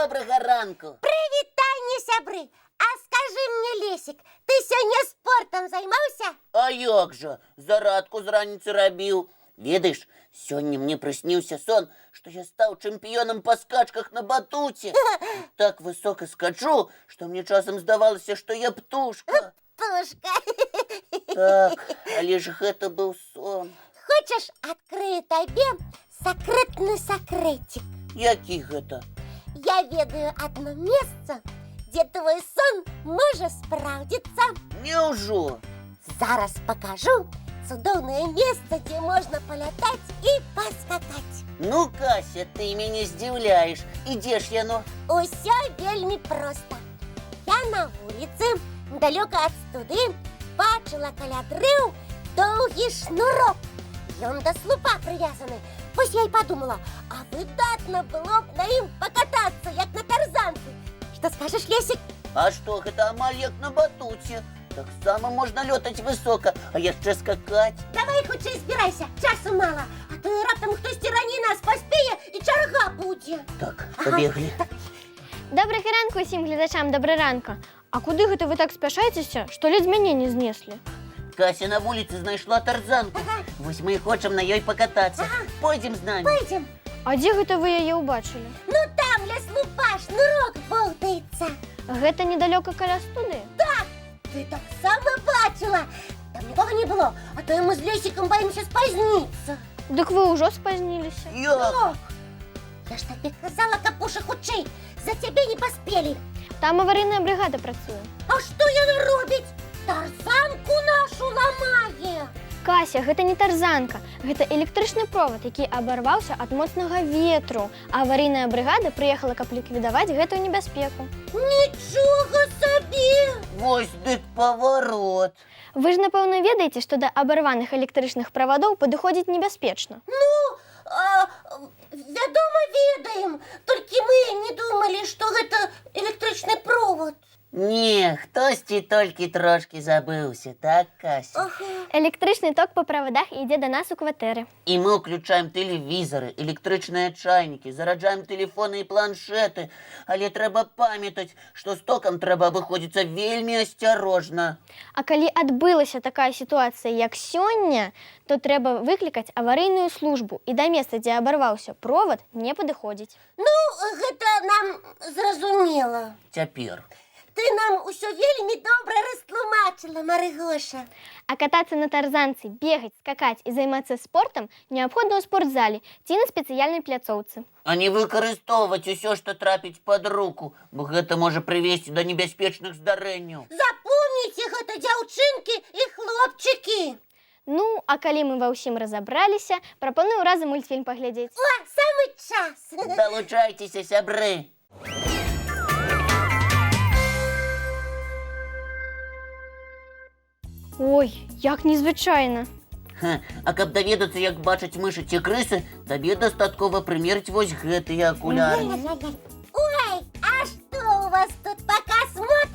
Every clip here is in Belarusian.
Добрага ранку! Прывітанне, сябры! А скажы мне, Лесік, ты сёння спортам займаўся? А як жа? Зарадку з раніцы рабіў. Ведаеш, сёння мне прысніўся сон, што я стаў чэмпіёнам па скачках на батуце. І так высока скачу, што мне часам здавалася, што я птушка. Птушка. Так, але ж гэта быў сон. Хочаш, адкрыю табе сакрэтны сакрэцік? Які гэта? Я ведаю адно месца, дзе твой сон можа спраўдзіцца. Няўжо? Зараз пакажу цудоўнае месца, дзе можна палятаць і паскакаць. Ну, Кася, ты мяне здзіўляеш. І дзе ж яно? Усё вельмі проста. Я на вуліцы, далёка ад студыі, бачыла каля дрэў доўгі шнурок. Ён да слупа прывязаны. Вось я і падумала, а выдатна было б на ім пакатацца, як на тарзанцы. Што скажаш, Лесік? А што, гэта амаль як на батуце. Таксама можна лётаць высока, а яшчэ скакаць. Давай хутчэй збірайся, часу мала, а то і раптам хтосьці раней нас паспее, і чарга будзе. Так, пабеглі. Добрага ранку усім гледачам, добрага ранку. А куды гэта вы так спяшаецеся, што ледзь мяне не знеслі? Кася на вуліцы знайшла тарзанку. Вось мы і хочам на ёй пакатацца. Пойдзем з намі. Пойдзем. А дзе гэта вы яе ўбачылі? Ну там ля слупа шнурок боўтаецца. Гэта недалёка каля студыі? Так, ты таксама бачыла. Там нікога не было, а то мы з Лесікам баімся спазніцца. Дык вы ўжо спазніліся. Як? Так. Я ж табе казала, Капуша, хутчэй, за цябе не паспелі. Там аварыйная брыгада працуе. А што яна робіць? Тарзанку нашу ламае. Кася, гэта не тарзанка, гэта электрычны провад, які абарваўся ад моцнага ветру. А аварыйная брыгада прыехала, каб ліквідаваць гэтую небяспеку. Нічога сабе! Вось дык паварот. Вы ж, напэўна, ведаеце, што да абарваных электрычных правадоў падыходзіць небяспечна. Ну, вядома, ведаем. Толькі мы не думалі, што гэта электрычны провод. Не, хтосьці толькі трошкі забыўся, так, Кася? Ага. Электрычны ток па правадах ідзе да нас у кватэры. І мы ўключаем тэлевізары, электрычныя чайнікі, зараджаем тэлефоны і планшеты. Але трэба памятаць, што з токам трэба абыходзіцца вельмі асцярожна. А калі адбылася такая сітуацыя, як сёння, то трэба выклікаць аварыйную службу і да месца, дзе абарваўся провад, не падыходзіць. Ну, гэта нам зразумела. Цяпер. Ты нам усё вельмі добра растлумачыла, Марыгоша. А катацца на тарзанцы, бегаць, скакаць і займацца спортам неабходна ў спортзале ці на спецыяльнай пляцоўцы. А не выкарыстоўваць усё, што трапіць пад руку, бо гэта можа прывесці да небяспечных здарэнняў. Запомніце гэта, дзяўчынкі і хлопчыкі. Ну, а калі мы ва ўсім разабраліся, прапаную разам мультфільм паглядзець. О, самы час. Далучайцеся, сябры! Ой, як незвычайна. Ха, а каб даведацца, як бачаць мышы ці крысы, табе дастаткова прымерыць вось гэтыя акуляры. Ой, а што у вас тут паказ мод?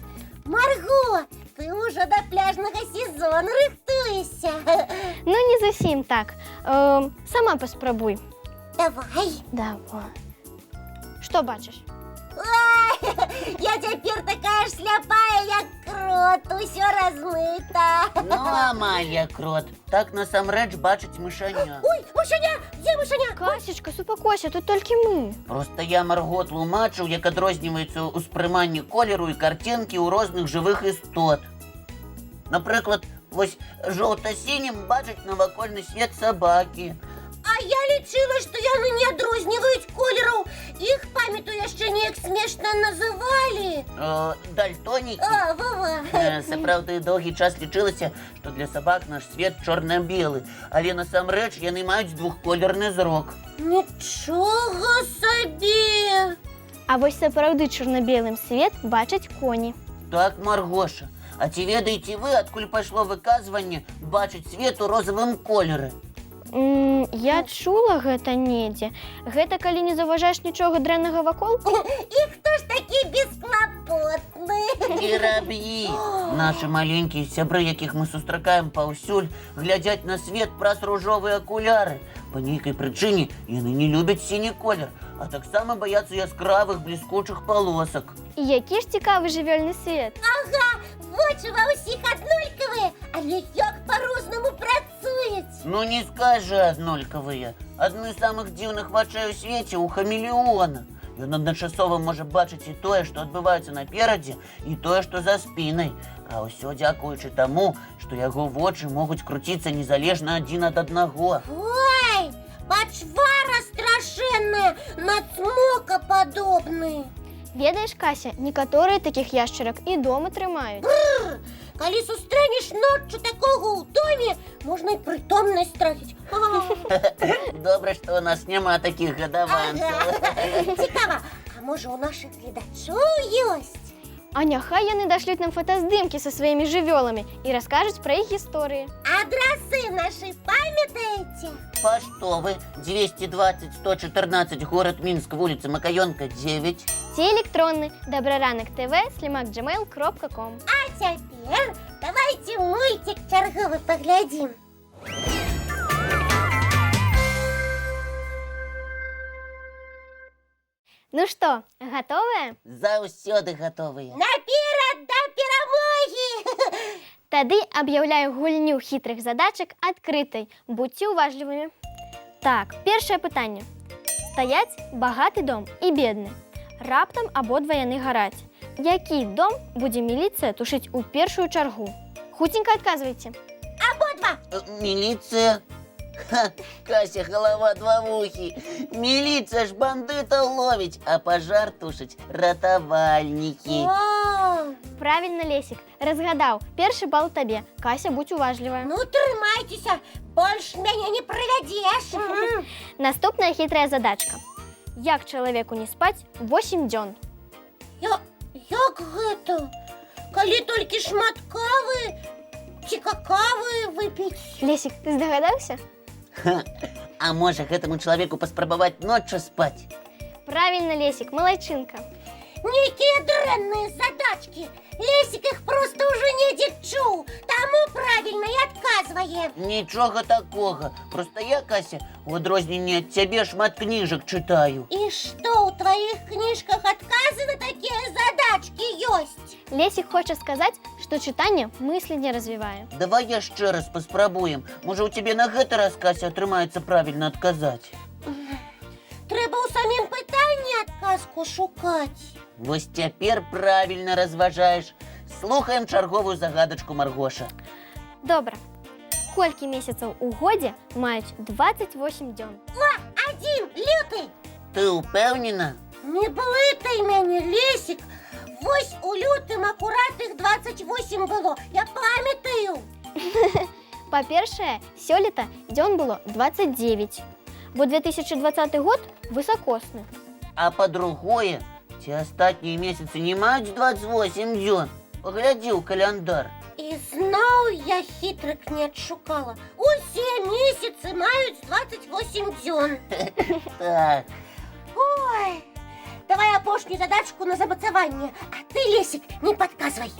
Марго, ты ўжо да пляжнага сезону рыхтуешся. Ну, не зусім так. Сама паспрабуй. Давай. Давай. Што бачыш? Ой, я цяпер такая ж сляпая, як крот, усё размыта. Ну, амаль як крот. Так насамрэч бачыць мышаня. Ой, мышаня, дзе мышаня? Касечка, супакойся, тут толькі мы. Проста я Марго тлумачыў, як адрозніваецца ўспрыманне колеру і карцінкі ў розных жывых істот. Напрыклад, вось жоўта-сінім бачаць навакольны свет сабакі. А я лічыла, што яны не адрозніваюць колераў. Іх, памятаю, яшчэ неяк смешна называлі. Дальтонікі. А, во-во. Сапраўды, доўгі час лічылася, што для сабак наш свет чорна-белы, але насамрэч яны маюць двухколерны зрок. Нічога сабе! А вось сапраўды чорна-белым свет бачаць коні. Так, Маргоша, а ці ведаеце вы, адкуль пайшло выказванне бачыць свет у розавым колеры? Я чула гэта недзе. Гэта калі не заўважаеш нічога дрэннага вакол? І хто ж такі бесклапотны? Вераб'і. Нашы маленькія сябры, якіх мы сустракаем паўсюль, глядзяць на свет праз ружовыя акуляры. Па нейкай прычыне яны не любяць сіні колер, а таксама баяцца яскравых бліскучых палосак. І які ж цікавы жывёльны свет. Ага, вочы ва ўсіх аднолькавыя, але як па-рознаму працуюць. Ну не скажы аднолькавыя. Адны з самых дзіўных вачэй у свеце ў хамелеона. Ён адначасова можа бачыць і тое, што адбываецца наперадзе, і тое, што за спінай. А ўсё дзякуючы таму, што яго вочы могуць круціцца незалежна адзін ад аднаго. Ой, пачвара страшэнная, на цмока падобны. Ведаеш, Кася, некаторыя такіх яшчарак і дома трымаюць. Калі сустрэнеш ноччу такога ў доме, можна і прытомнасць страціць. Добра, што ў нас няма такіх гадаванцаў. Ага. Цікава, а можа, у нашых гледачоў ёсць? А няхай яны дашлюць нам фотаздымкі са сваімі жывёламі і раскажуць пра іх гісторыі. Адрасы нашы памятаеце? Паштовы 220 114, город Минск, вуліца Макаёнка, 9. Ці электронны дабраранак tv@gmail.com. А цяпер давайте мульцік чарговы паглядзім. Ну што, гатовыя? Заўсёды гатовыя. Наперад да перамогі! Тады аб'яўляю гульню хітрых задачак адкрытай. Будьце уважлівымі. Так, першае пытанне. Стаяць багаты дом і бедны. Раптам абодва яны гараць. Які дом будзе міліцыя тушыць у першую чаргу? Хуценька адказвайце. Абодва! Міліцыя? Ха, Кася, галава два вухі. Міліцыя ж бандытаў ловіць, а пажар тушаць ратавальнікі. О, Правільна, Лесік, разгадаў. Першы бал табе. Кася, будь уважлівая. ну трымайцеся, больш мяне не правядзеш. Наступная хітрая задачка. Як чалавеку не спаць 8 дзён? Як гэта? Калі толькі шмат кавы ці какавы выпіць? Лесік, ты здагадаўся? Ха, а можа, гэтаму чалавеку паспрабаваць ноччу спаць? Правільна, Лесік, малайчынка. Нейкія дрэнныя задачкі. Лесік іх проста ўжо недзе чуў, таму правільна і адказвае. Нічога такога. Проста я, Кася, у адрозненне ад цябе шмат кніжак чытаю. І што, ў тваіх кніжках адказы на такія задачкі ёсць? Лесік хоча сказаць, што чытанне мысленне развівае. Давай яшчэ раз паспрабуем. Можа, у цябе на гэты раз, Кася, атрымаецца правільна адказаць. Трэба ў самім пытанні адказку шукаць. Вось цяпер правільна разважаеш. Слухаем чарговую загадачку, Маргоша. Добра. Колькі месяцаў у годзе маюць 28 дзён? Адзін, люты! Ты ўпэўнена? Не блытай мяне, Лесік. Вось у лютым акурат іх 28 было. Я памятаю. Па-першае, сёлета дзён было 29. Бо 2020 год высакосны. А па-другое, ці астатнія месяцы не маюць 28 дзён. Паглядзі ў каляндар. І зноў я хітрык не адшукала. Усе месяцы маюць 28 дзён. Так, Ой, давай апошнюю задачку на замацаванне. А ты, Лесік, не падказвай.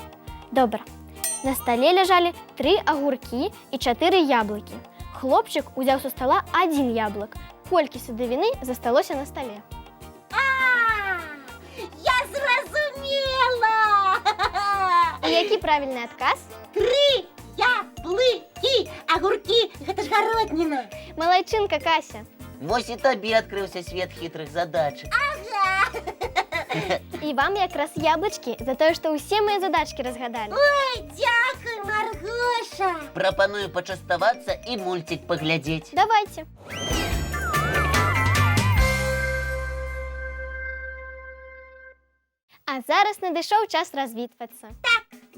Добра. На стале ляжалі тры агуркі і чатыры яблыкі. Хлопчык узяў са стала адзін яблык. Колькі садавіны засталося на стале? А, я зразумела! І які правільны адказ? Тры яблыкі! Агуркі, гэта ж гародніна. Малайчынка, Кася. Вось і табе адкрыўся свет хітрых задачак. Ага. І вам якраз яблычкі за тое, што ўсе мае задачкі разгадалі. Ой, дзякуй, Маргоша. Прапаную пачаставацца і мульцік паглядзець. Давайте. А зараз надышоў час развітвацца.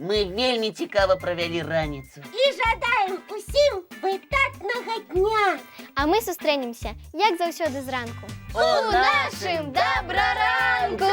Мы вельмі цікава правялі раніцу. І жадаем усім выдатнага дня. А мы сустрэнемся, як заўсёды, зранку. У нашым Дабраранку!